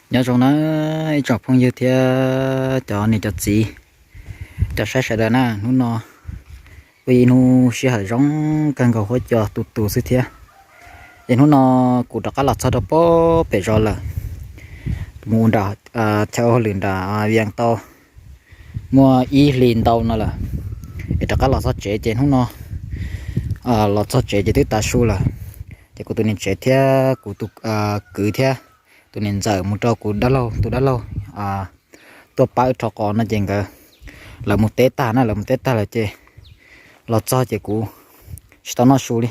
Nyob zoo na ib tsoom phooj ywg thiab cov niam cov txiv, cov saib sawv daws na. Hnub no ua ib hnub sij hawm zoo kawg nkaus, huab cua tu tu xwb thiab. Es hnub no kuv rov qab los txog rau pem zos lawm, mus nram chaw ua hauj lwm nram Vias tau muaj ib hlis ntau no lawm. Es rov qab los txog tsev ces hnub no los txog tsev ces twb tav su lawm. Ces kuv tus niam tsev thiab kuv tus kwv thiab tus niam ntxawm mus rau kuv dab laug, tus dab laug tuaj pab wb rho qos no ces nkawd, lawv mus teb tag na, lawv mus teb tag lawm ces los txog ces kuv tsis tau noj su li.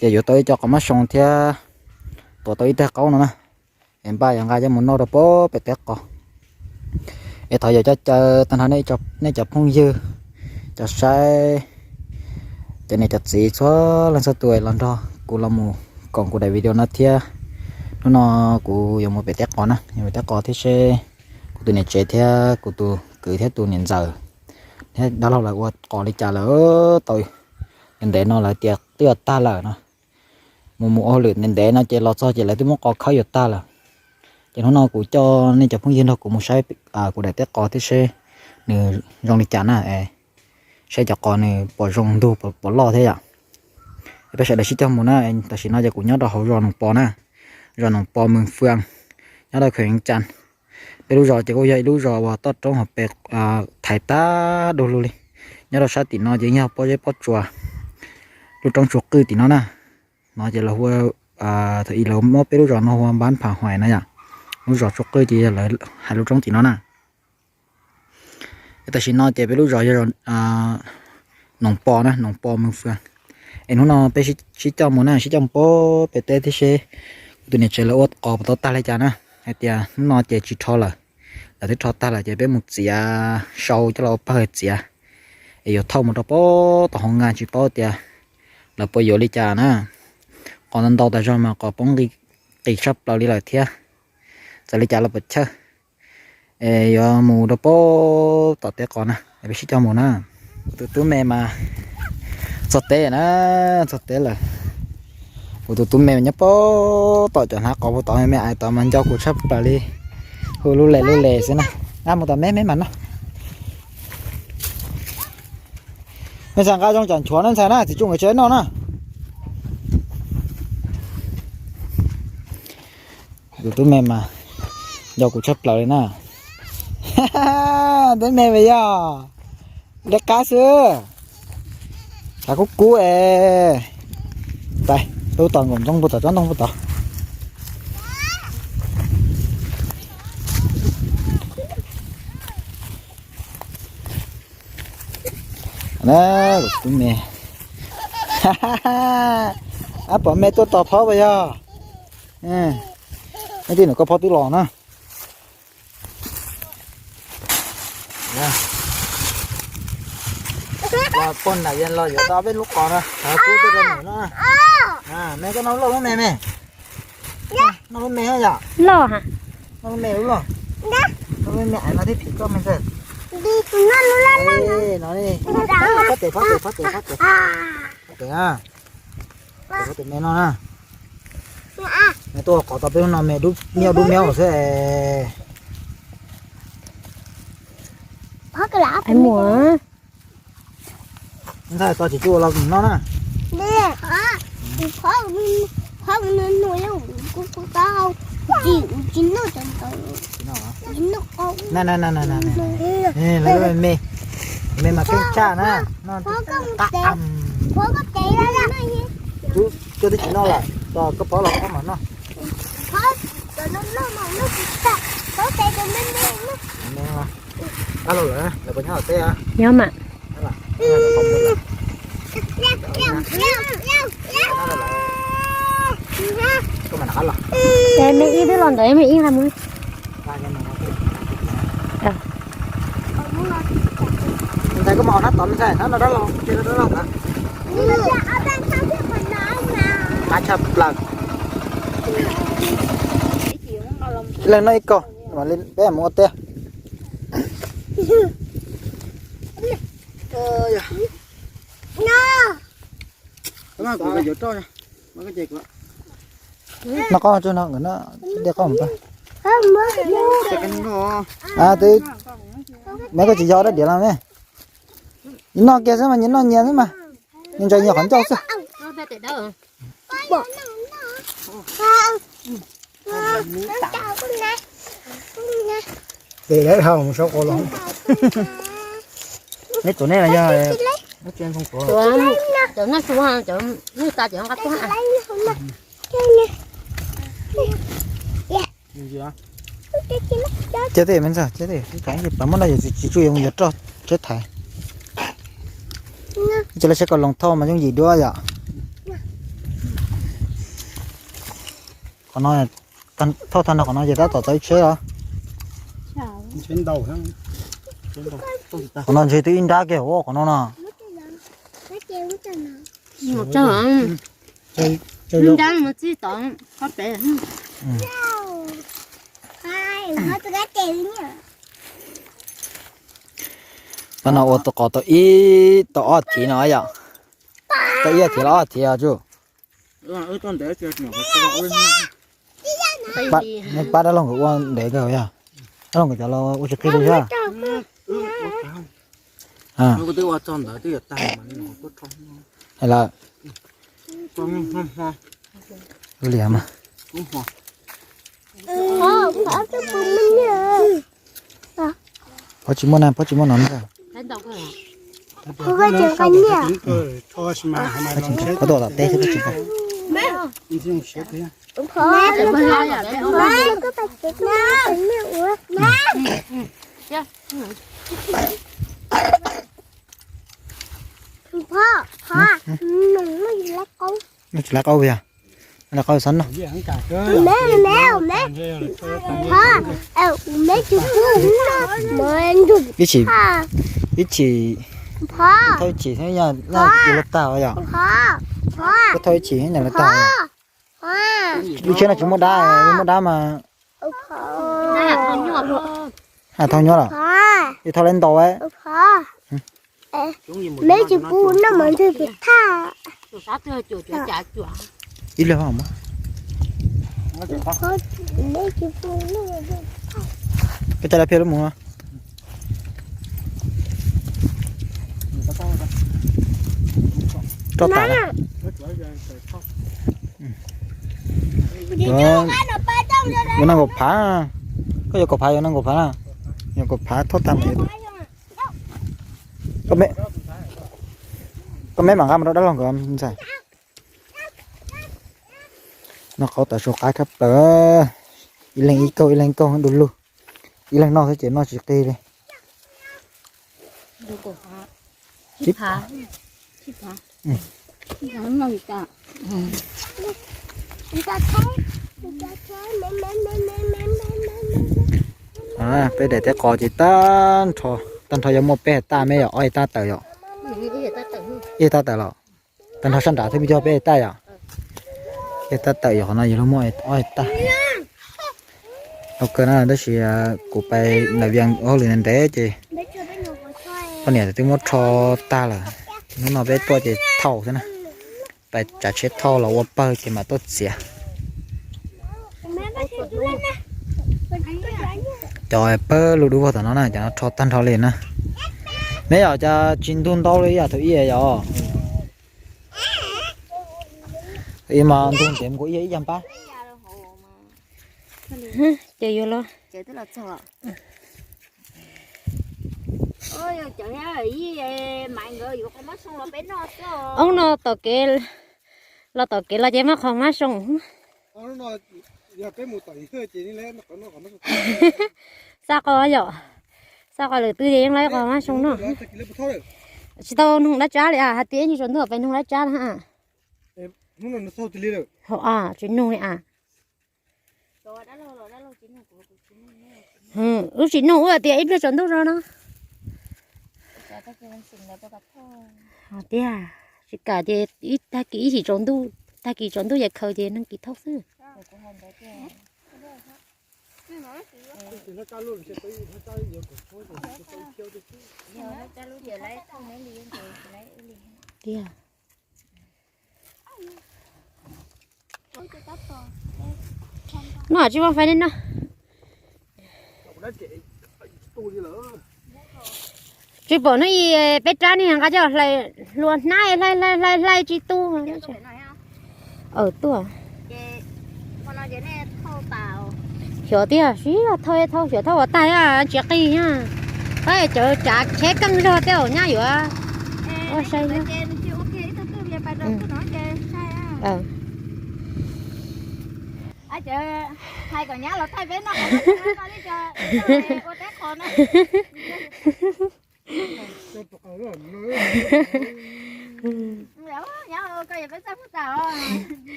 Ces yuav tau ib co qos mab soo thiab tuav tau ib tag qaub no na, es npaj yuav nqa coj mus noj rau pem teb qos. Es thov yuav coj caw tag nrho nej cov phooj ywg, cov saib, cov niam cov txiv txhua leej txhua tus los nrog kuv los mus koom kuv daim video no thiab. Hnub no kuv yuav mus pem teb qos na, yuav pem teb qos thiab seb kuv tus niam tsev thiab kuv tus kwv thiab tus niam ntxawm thiab dab laug lawv ua qos li cas lawm. Tau ntev no lawv tias twb yuav tag lawm no. Mus mus ua hauj lwm ntev ntev no ces los txog ces lawv twb muab qos khawb yuav tag lawm. Ces hnub no kuv coj nej cov phooj ywg nrog kuv mus saib kuv daim teb qos thiab seb nws zoo li cas na, saib cov qos nws puas zoo ntug puas loj thiab yom. Es peb sawv daws sib coj mus na. Tam sim no ces kuv nyob rau hauv zos Noos Pos na, zos Noos Pos Mws Fwm, nyob rau kheem Cas. Peb lub zos ces kuj yog ib lub zos uas toj roob hauv pes thaiv tag du lug li. Nyob rau sab tim no ces yog pob zeb pob tsuas, lub roob tsua qwj tim no na. No ces lawv hu, thaum ub lawv muab peb lub zos no hu ua Npab Pham Huais na yom. Lub zos tsua qwj ces yog lawv hais lub roob tim no na. Tam sim no ces peb lub zos yog Noos Pos na, Noos Pos Mws Fwm. Es hnub no peb sib coj mus na, sib coj mus pem teb thiab seb kuv tus niam tsev lawv ua qos puas tau tag li cas na. Hais tias hnub no ces tsis rho lawm, lawv twb rho tag lawm ces peb mus txiav sau coj los ua pawg txiav. Es yuav thauj mus rau pem tom hauv Nas tsis paub tias lawv puas yuav li cas na. Qos ntau ntau tas zog mas qos poob qis tshaj plaws li lawm thiab. Txawm li cas los puas chawj. Es yuav mus rau pem tom teb qos na, peb sib coj mus na. Kuv tus tub me mas txog teb na, txog teb lawm. Kuv tus tub me nyob pem tom cov hnav qos puag tod, me ais tod mas nco kuv tshaj plaws li, hu lub les lub les xwb na. Nqa mus tom me me mas noj. Me ntxhais nqa zoo tsam nchuav na ntxhais na, txiv tsuj nkawd tsis noj na. Tus tub me mas nco kuv tshaj plaws li na. Tub me mas yog liab qab xwb, tshav kub kub es. Tais tub tom nkaum ntoo puag tom tsob ntoo puag tod. Na, kuv tub me, ab pom me tuaj tos phob puas yog? Nej tij num koj phob twb los na. Los pog nam yog los yuav tau peb lub qos na, kub tej rau num no. Me koj noj loj lub me me, noj lub me yom. Loj ha. Noj lub me lub loj. Noj lub me ais no thiaj phim koj me ntxawg. No, phob tes, phob tes, phob tes, phob tes. Phob tes na. Phob tes me no na. Me tuaj qos tau peb lub no me, me dub me xwb. Ntxhais tos tsis tsuj los no na. Na, na, na, na, na, na. Lawv me, me mas keej tshaj na. No, qab am. Tub coj twb tsis noj lawm, tos koj phob los koj mam noj. Me, qab los lawm, lawv puas nyob tom teb? Nyob mas. Es me ib twb los ntawd, me ib nqa mus. Ntxhais koj mus hauv hnab tod me ntxhais, hnab no dab laug, ntxhais dab laug ntawd. Qab tshaj plaws. Leej noj ib kaug, peb mus ua teb. Noj qab tso no, nkawd noj dej qab mus pab. Twb, me koj tsis yog dab diav los me. Nyias noj kiag xwb mas, nyias noj nyias xwb mas. Nyias ntsaws nyias qhov ncauj xwb. Tes dawb dhau mus saib qhov los. Neb tus nej los yog, cov noj su, cov noj ta cov nqa tuaj. Cia tej me ntxawg, cia tej, pab muab no yog tsis tsuj yog mus yuav roj tsheb thaiv. Cia lawv saib kom loo thauj mas yooj yim dua yom. Qhov no, thauj tag nrho qhov no ces tab tom tau ib tsheb os. Qhov no ntshe twb ib nrab kiag ua qhov no no. Ib nrab mus txij tod qhov pem. Pab no ua qos tau ib, tau ob thiv no yom. Tau ib thiv los ob thiv os tsuj. Pab dab laug nkawd ua ntev kawg yog. Dab laug nkawd cov los ua tsis qig li thiab. Hais lawm. Liam mas. Pob tsis muaj na, pob tsis muaj no na. Pob tuaj tom teb xwb pob tsis muaj. Noj tsis lab qaub yog, lab qaub xob noj. Ib chim, ib chim, thauj ib chim thiab yog laj ua luaj tag yom. Thauj ib chim thiab yog laj tag. Lub tsheb no tsis muaj dab, muaj dab mas. Thauj nyuaj los? Yog thauj lawv ntaus. Ib leeg. Peb coj lawv pheej lub mus. Roj tas lawm. Yuav nees nkaum phav. Koj yuav kaum phav, yuav nees nkaum phav na. Yuav kaum phav thauj tag mas yuav. Koj me mam nqa mus rau dab laug nkawd ntxhais. Noj qaub tas su qab tshaj plaws. Ib leeg ib kaug ib leeg kaug du lug. Ib leeg noj xwb ces noj tsis qig li. Peb daim teb qos ces tag nrho, tag nrho yuav muaj peb hais taj me yom, ob hais taj tawm yom. Ib hais taj tawm los? Tag nrho sab nrad thiab me cog peb hais taj yom. Peb hais taj tawm yom, qhov no yog lub muaj ob hais taj. Tau kawg na, tab sis kuv pais nram Vias ua hauj lwm ntev ces poj niam twb muab rho tag lawm. Hnub no peb tuaj ces thauj xwb na. Pais tsav tsheb thauj los ua pawg ces mam tuaj txiav. Cov pawg lug dub vog tom no na, cov no rho tag nrho li na. Neb yom, cas tsis ntug ntau li yam thaum ub yom. Thaum ub mas ntug ntev nkaus ib yam npab. Ces yuav los. Oob no tom kev, los tom kev los ces muaj qhov mab soo. Xa qhov yom, xa qhov lwm twg ces yeej lawv qhov mab soo noj. Tsis tau nug dab tsab li as, hais tias ib ntsis tsaus ntuj peb nug dab tsab na. Hauv a, tsis nug li as. Wb tsis nug, wb tias ib pliag tsaus ntuj zog no. Tiag, tsis kam ces tag kis ib chim tsaus ntuj, tag kis tsaus ntuj ces khaws ces nag kis thauj xwb. Tiag. Noj tsis muaj fais li no. Tsis pom hnub i peb rab ni nqa coj hlais hlua hnab hlais hlais hlais hlais tsis tu. Tuaj. Xyov tiag, sib thauj thauj xyov thauj ua tag tsiav qis na. Pab cov tsav tsheb keej zog tej zaum nyab yuav ua sai.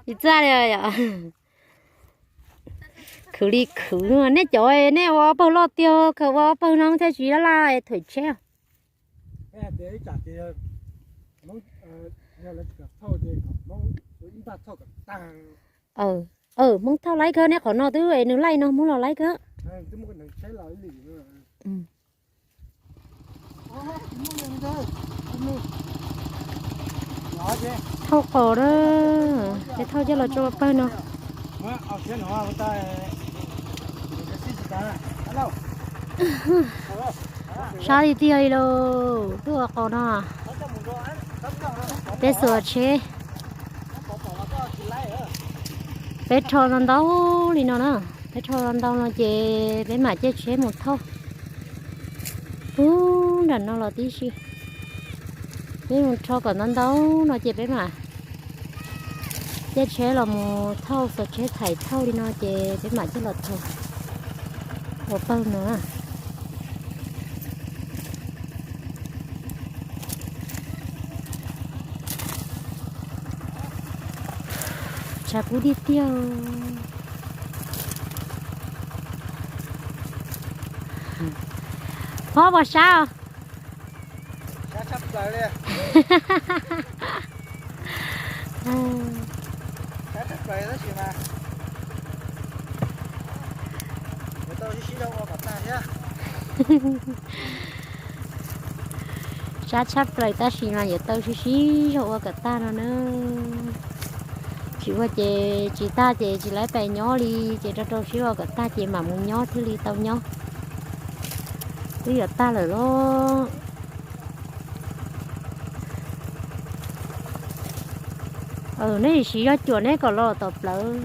Ib txaj li yom. Khwv li khwv, nej cov nej ua ob pawg loj tiag, kawg ua ob pawg no thiaj tsis laj laj thawm tsheb. Hmoob thauj laib kawg, nej qhov no twb nws laij no Hmoob los laib kawg. Thauj qos na, peb thauj coj los tso pawg no. Sab li tiag li lauj, tuaj ua qos no. Peb xuas tsheb, peb rho ntau ntau li no na. Peb rho ntau no ces peb mam caij tsheb mus thauj. Ub, nram no los tib si. Peb mus rho kom ntau ntau no ces peb mam caij tsheb los mus thauj, xuas tsheb thaim thauj li no ces peb mam coj los thauj ua pawg no. Tshav kub tiag tiag. Phob puas sab? Sab tshaj plaws tab sis mas yuav tau sib sib zog ua kom tag no na. Tsis ua ces tsis tag ces tsis laib pais nyob li ces rau rau sib ua kom tag ces mam mus nyob thiaj li tau nyob. Twb yuav tag lawm los. Neb siv zog cuam neb kom los tom plawv.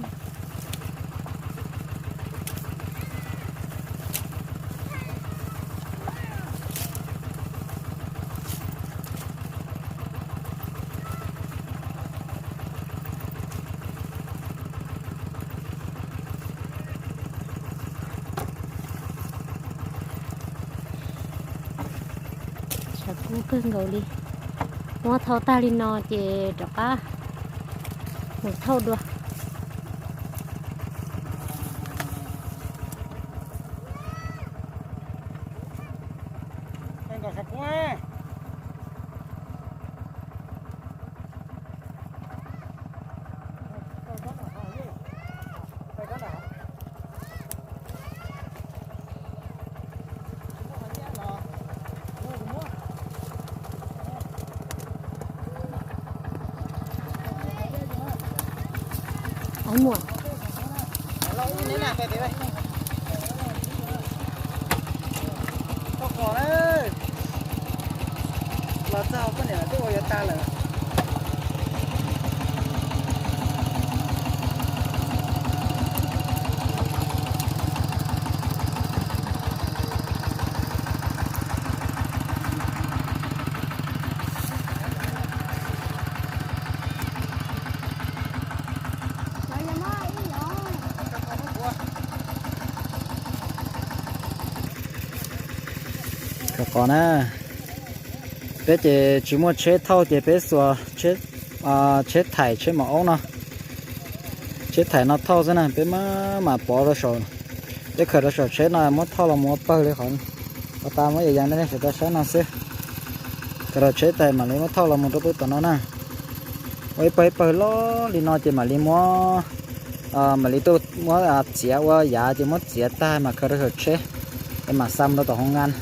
Tshav kub kawg nkaus li. Muab thauj tag li no ces rov qab mus thauj dua. Los txog poj niam twb ua yuav tag lawm. Rau qos na, peb ces tsis muaj tsheb thauj ces peb xuas tsheb thaim tsheb maum aub no, tsheb thaim no thauj xwb na. Peb mam pov rau saum, peb khaws rau saum tsheb no muab thauj los mus ua pawg li qhov, qhov tas muab yas yas nej sawv daws saib no xwb. Khaws rau tsheb thaim mam li muab thauj los mus rau pem tom no na. Ua ib pawg ib pawg loj li no ces mam li muab, mam li tuaj muab txiav ua yav ces muab txiav tag mas khaws rau saum tsheb es mam xa mus rau tom hoo ngan.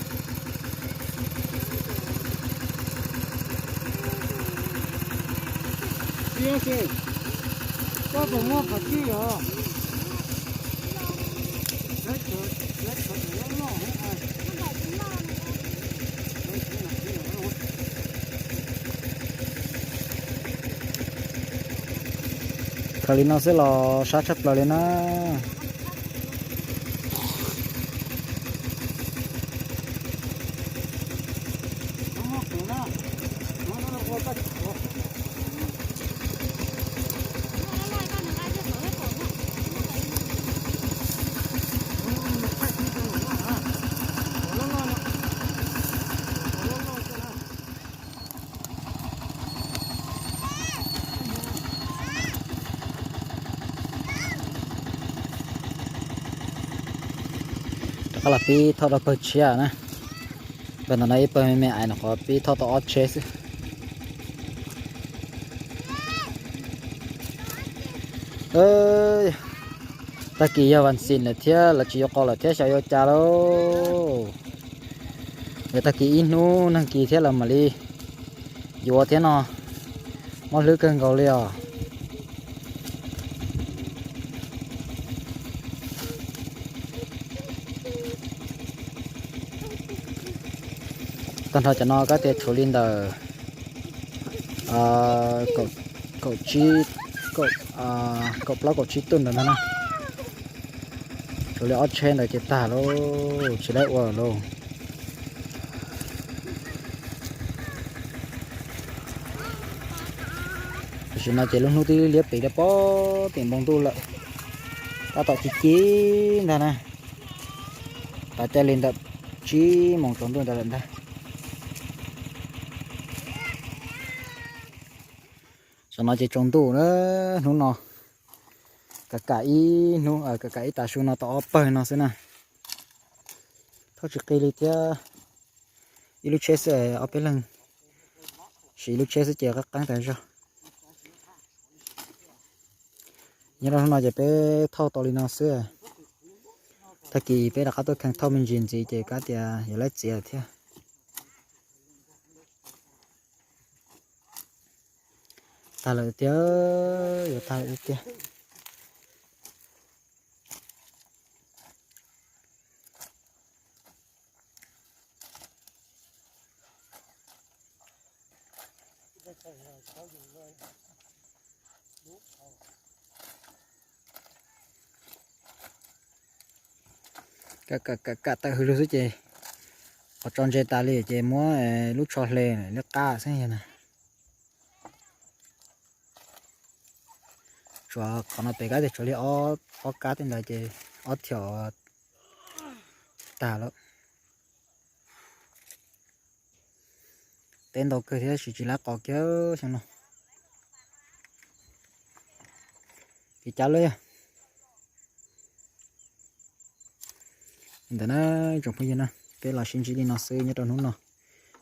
Koj puas muaj qhov twj os? Li no xwb los sab tshaj plaws li na. Rov qab los pib thauj rau pawg tshiab na. Pawg ntawm no ib pawg me me ais no qhov pib thauj tau ob tsheb xwb. Tag kis yog vas xis lawm thiab lawv tsis yuav qos lawm thiab xyov yuav cas lauj. Yog tag kis ib hnub nag kis thiab lawv mam li yuav thiab no. Mob hlwb kawg nkaus li os. Tag nrho cov no kab tias tshuav li ntawm kaum tsib, kaum plaub kaum tsib tuj ntawd ntag na. Tshuav li ob tsheb ntawd ces tag lauj, tsis laib ua lauj. Tam sim no ces lub hnub twb liab pliv rau pem tim npoo ntuj lawm, tab tom ci ci ntag na. Tav caij li ntawm tsib moos tsaus ntuj ntawd lawm ntag. Tam no ces tsaus ntuj na, hnub no kam kam ib hnub, kam kam ib tav su no tau ob pawg no xwb na. Thauj tsis qis li thiab, ib lub tsheb xwb ob peb leeg siv ib lub tsheb xwb ces qab qeeb tas zog. Nyob rau hnub no ces peb thauj tau li no xwb. Tag kis peb rov qab tuaj kheev thauj me ntsis ntxiv ces kab tias yuav laib txiav thiab. Tag lawm tiag, yuav tag lawm tiag. Kam kam tawm hws lug xwb ces qhov tso ntse tas li ces muab lub tsho hle liab qab xwb yog na. Tsuav qhov no pem kab tias tsuav li ob kab tej ntawd ces ob thiam tag lawm. Teb ntau kawg thiab tsis tsis laib qos kiag xyoo no. Ces cab lawm yog. Li ntawd na, tsoom phooj ywg na, peb los sib ntsib li no xwb nyob rau hnub no.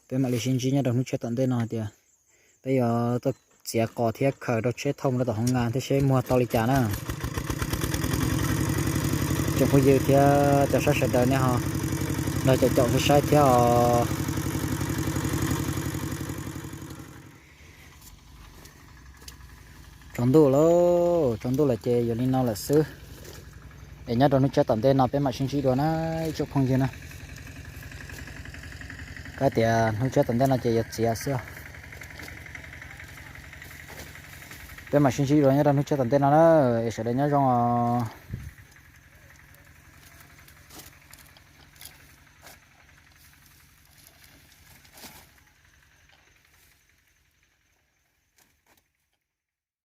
Peb mam li sib ntsib nyob rau hnub tshiab tom ntej no hais tias peb yuav tuaj txiav qos thiab khaws rau tsheb thauj mus rau tom hoob ngas thiab seb muag tau li cas na. Tsoom phooj ywg thiab cov saib sawv daws nej ho nrog caum caum saib thiab os. Tsaus ntuj lauj, tsaus ntuj lawm ces yuav li no lawm xwb. Es nyob rau hnub tshiab tom ntej no peb mam sib ntsib dua na ib tsoom phooj ywg na. Kab tias hnub tshiab tom ntej no ces yuav txiav xwb. Peb mam sib ntsib dua nyob rau hnub tshiab tom ntej no na, es sawv daws nyob zoo os.